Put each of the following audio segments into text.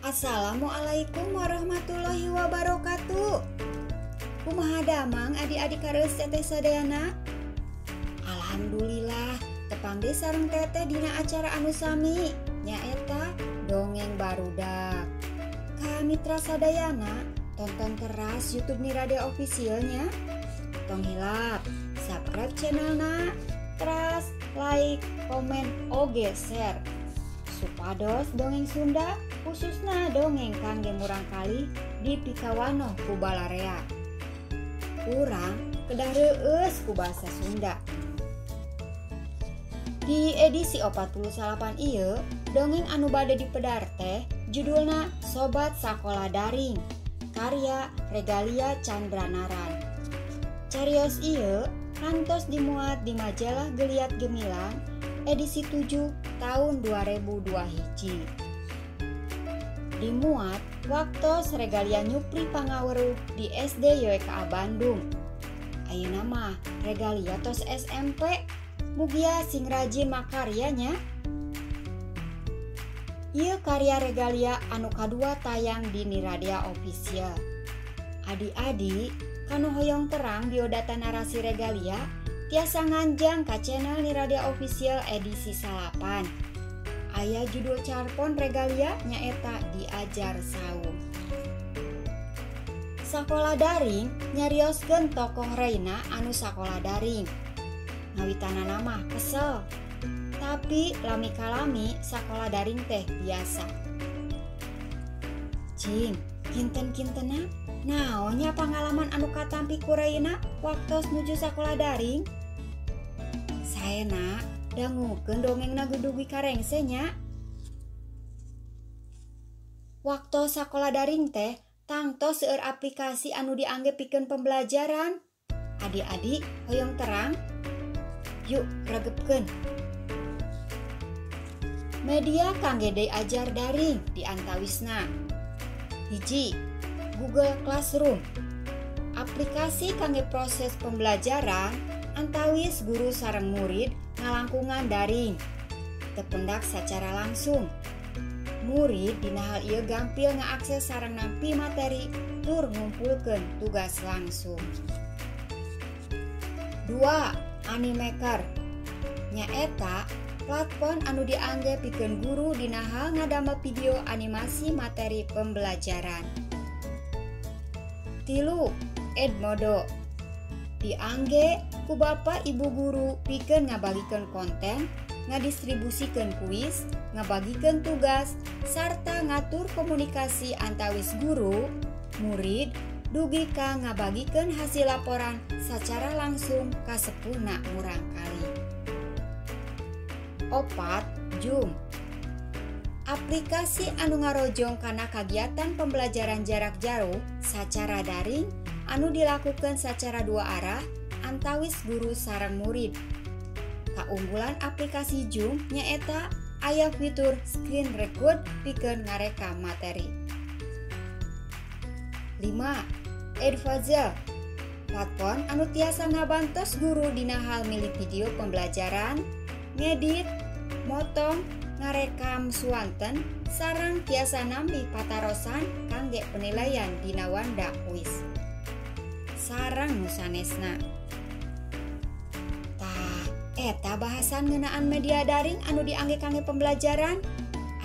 Assalamualaikum warahmatullahi wabarakatuh. Kumaha damang adik-adik kareus teteh sadayana? Alhamdulillah tepang deui sareng teteh dina acara anu sami nyaeta dongeng barudak. Ka mitra sadayana tonton teras YouTube Niradea Officialnya. Tong hilap subscribe channelna, teras like, komen, oge share. Supados dongeng Sunda khususna dongeng kangge murangkalih dipikawanoh ku balarea. Urang kedah reueus ku basa Sunda. Di edisi 48 ieu, dongeng anu bade dipedar teh judulna Sobat Sakola Daring, karya Regalia Chandranaran. Carios ieu kantos dimuat di majalah Geliat Gemilang edisi 7 tahun 2002 hiji. Dimuat waktos Regalia nyupri pangaweruh di SD YWKA Bandung. Ayeuna mah Regalia tos SMP, mugia sing rajin makaryanya. Ieu karya Regalia anu kadua tayang di Niradea Official. Adik-adik, kanu hoyong terang biodata narasi Regalia, tiasa nganjang ka channel Niradea Official edisi 9. Aya judul carpon Regalia nyaeta Diajar Saum. Sakola daring nyarioskeun tokoh Reina anu sakola daring. Ngawitanana mah kesel, tapi lami kalami sakola daring teh biasa. Cing, kinten-kintena naonnya pangalaman anu katampi ku Reina waktos nuju sakola daring? Saena dangukeun dongengna dugi ka rengse nya. Waktos sakola daring teh tangtos seueur aplikasi anu diangge pikeun pembelajaran. Adik-adik hoyong terang? Yuk regepkeun. Media kangge diajar daring diantawisna. 1. Google Classroom. Aplikasi kangge proses pembelajaran antawis guru sareng murid ngalangkungan daring. Tependak secara langsung. Murid dina hal ieu gampil ngaakses sareng nampi materi tur ngumpulkeun tugas langsung. 2. Animaker. Nyaeta platform anu diangge pikeun guru dina hal ngadamel video animasi materi pembelajaran. 3. Edmodo. Diangge ku bapak ibu guru pikeun ngabagikeun konten, ngadistribusikeun kuis, ngabagikeun tugas, sarta ngatur komunikasi antawis guru, murid, dugi ka ngabagikeun hasil laporan secara langsung ka sepuhna murangkalih. 4. Zoom. Aplikasi anu ngarojong kana kagiatan pembelajaran jarak jauh secara daring anu dilakukan secara dua arah antawis guru sareng murid. Kaunggulan aplikasi Zoom nyaeta aya fitur screen record pikeun ngarekam materi. 5. Edpuzzle. Platform anu tiasa ngabantos guru dina hal milih video pembelajaran, ngedit, motong, ngarekam suanten, sareng tiasa nampi patarosan kangge penilaian dina wanda kuis. Sareng nu sanesna. Tah, eta bahasan ngeunaan media daring anu diangge kangge pembelajaran.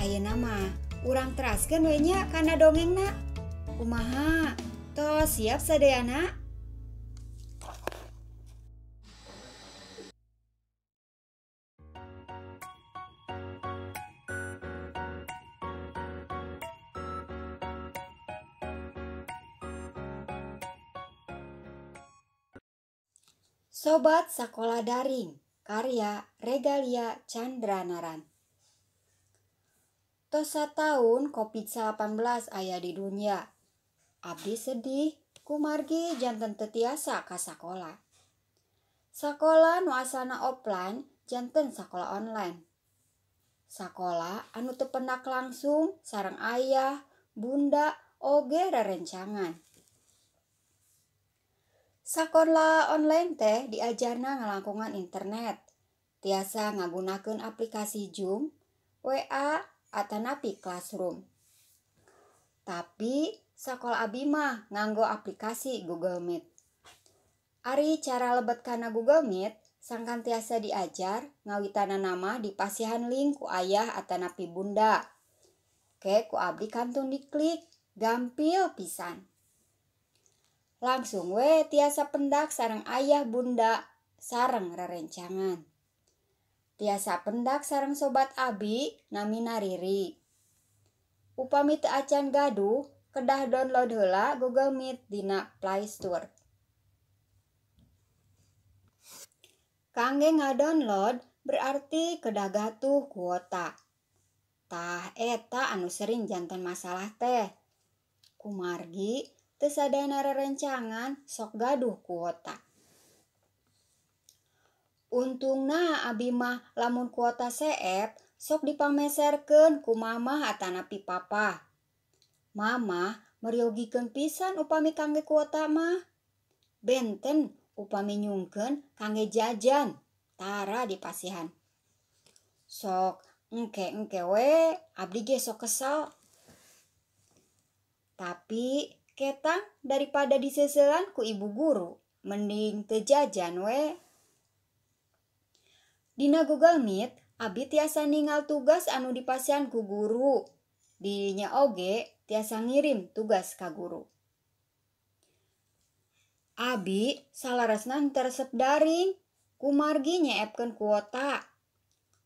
Ayeuna mah urang teraskeun we nya kana dongengna. Kumaha? Tos siap sadayana? Sobat Sakola Daring, karya Regalia Chandranaran. Tos sataun COVID-19 aya di dunia. Abdi sedih kumargi janten teu tiasa ka sakola. Sakola nu asalna offline janten sakola online. Sakola anu teu pendak langsung sareng ayah, bunda, oge rerencangan. Sakola online teh diajarna ngalangkungan internet. Tiasa ngagunakeun aplikasi Zoom, WA, atanapi Classroom. Tapi sakola abi mah nganggo aplikasi Google Meet. Ari cara lebet kana Google Meet sangkan tiasa diajar ngawitanana mah dipasihan link ku ayah atanapi bunda. Ke ku abdi kantun diklik, gampil pisan. Langsung we tiasa pendak sareng ayah bunda sareng rerencangan. Tiasa pendak sareng sobat abi namina Riri. Upami teu acan gaduh, kedah download heula Google Meet dina Play Store. Kangge ngadownload berarti kedah gatuh kuota. Tah eta anu sering janten masalah teh. Kumargi teu sadayana rerencangan sok gaduh kuota. Untungna abi mah lamun kuota seep sok dipameserkeun ku mamah atanapi papa. Mamah meryogikeun pisan upami kangge kuota mah. Benten upami nyungkeun kangge jajan tara dipasihan. Sok engke-engke we abdi ge sok kesel. Tapi ketang daripada diseseulan ku ibu guru mending teu jajan we. Dina Google Meet abi tiasa ningal tugas anu dipasihan ku guru. Dinya oge tiasa ngirim tugas ka guru. Abi salaresna henteu resep daring, kumargi nyeepkeun kuota.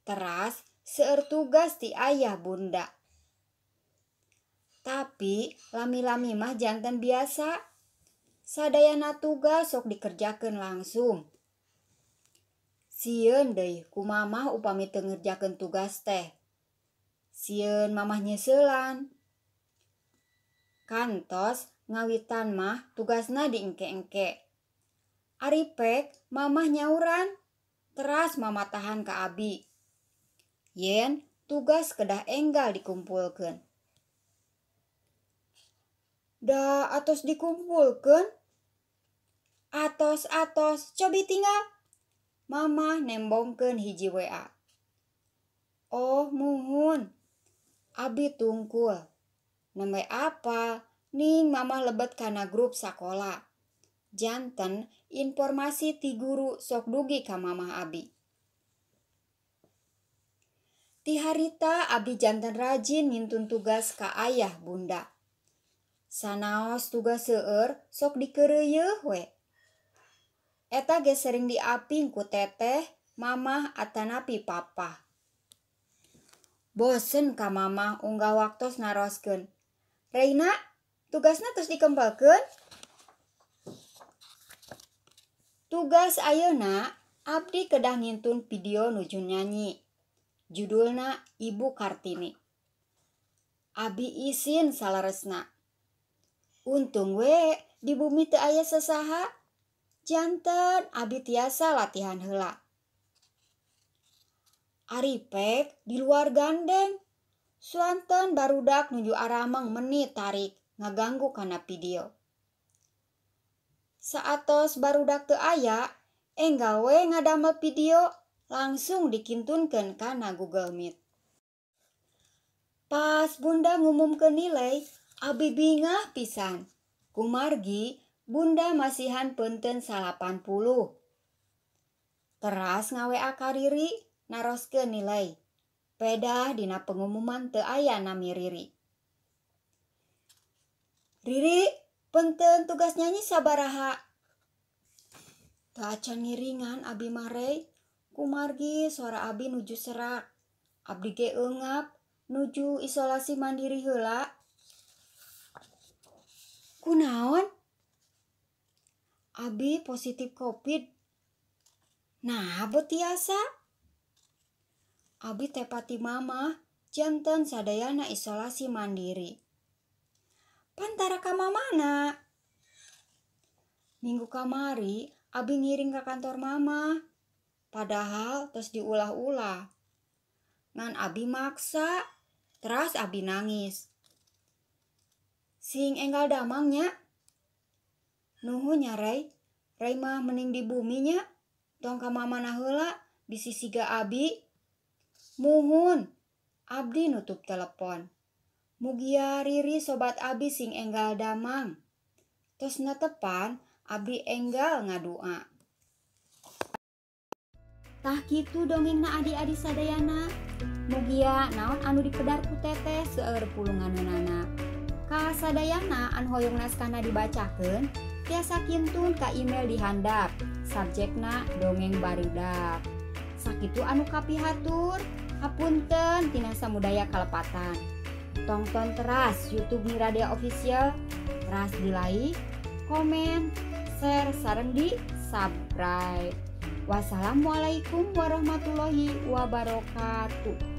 Teras seueur tugas ti ayah bunda. Tapi lami-lami mah janten biasa. Sadayana tugas sok dikerjakeun langsung. Sieun deui ku mamah upami teu ngerjakeun tugas teh. Sieun mamah nyeseulan. Kantos ngawitan mah tugasna diengke-engke. Ari pek mamah nyauran, teras mama tahan ka abi. Yen tugas kedah enggal dikumpulkeun. Da atos dikumpulkeun? Atos-atos cobi tinggal. Mamah nembongkeun hiji WA. Oh muhun. Abi tungkul. Nembe apa? Ning mamah lebet kana grup sakola. Janten informasi ti guru sok dugi ka mamah abi. Ti harita abi janten rajin ngintun tugas ka ayah bunda. Sanaos tugas seueur sok dikeureuyeeh we. Eta ge sering diaping ku teteh, mamah atanapi papa. Bosen ka mamah unggah waktos naroskeun. Reina, tugasna tos dikempelkeun? Tugas ayeuna abdi kedah ngintun video nuju nyanyi. Judulna Ibu Kartini. Abi isin salaresna. Untung we di bumi teu aya sasaha. Janten abi tiasa latihan heula. Ari pek di luar gandeng. Suanten barudak nuju arameng meni tarik ngaganggu kana video. Saatos barudak teu aya, enggal we ngadamel video langsung dikintunkeun kana Google Meet. Pas bunda ngumumkeun nilai, abi bingah pisan. Kumargi bunda masihan peunteun 80. Teras nga-WA ka Riri naroskeun nilai. Pedah dina pengumuman teu aya nami Riri. Riri, peunteun tugas nyanyi sabaraha? Teu acan ngiringan abi mah Rey. Kumargi suara abi nuju serak. Abdi ge eungap nuju isolasi mandiri heula. Kunaon? Abi positif COVID. Nah, bet tiasa. Abi tepati mama janten sadayana isolasi mandiri. Pantara ka mamana? Minggu kamari abi ngiring ka kantor mama. Padahal tos diulah-ulah. Ngan abi maksa, teras abi nangis. Sing enggal damang nya. Nuhun nya Rey, Rey mah mending di bumi nya. Tong ka mamana heula bisi siga abi. Muhun, abdi nutup telepon. Mugia riri sobat abi sing enggal damang. Tos netepan abdi enggal ngadua. Tah kitu dongengna adi-adi sadayana. Mugia naon anu dipedar ku teteh seueur pulunganeunana. Ka sadayana anu hoyong naskahna dibacakeun tiasa kintun ka email di handap. Subjekna dongeng barudak. Sakitu anu kapihatur, hapunten tina samudaya kalepatan. Tongton teras YouTube Miradea Official, teras di like, komen, share, sareng di subscribe. Wassalamualaikum warahmatullahi wabarakatuh.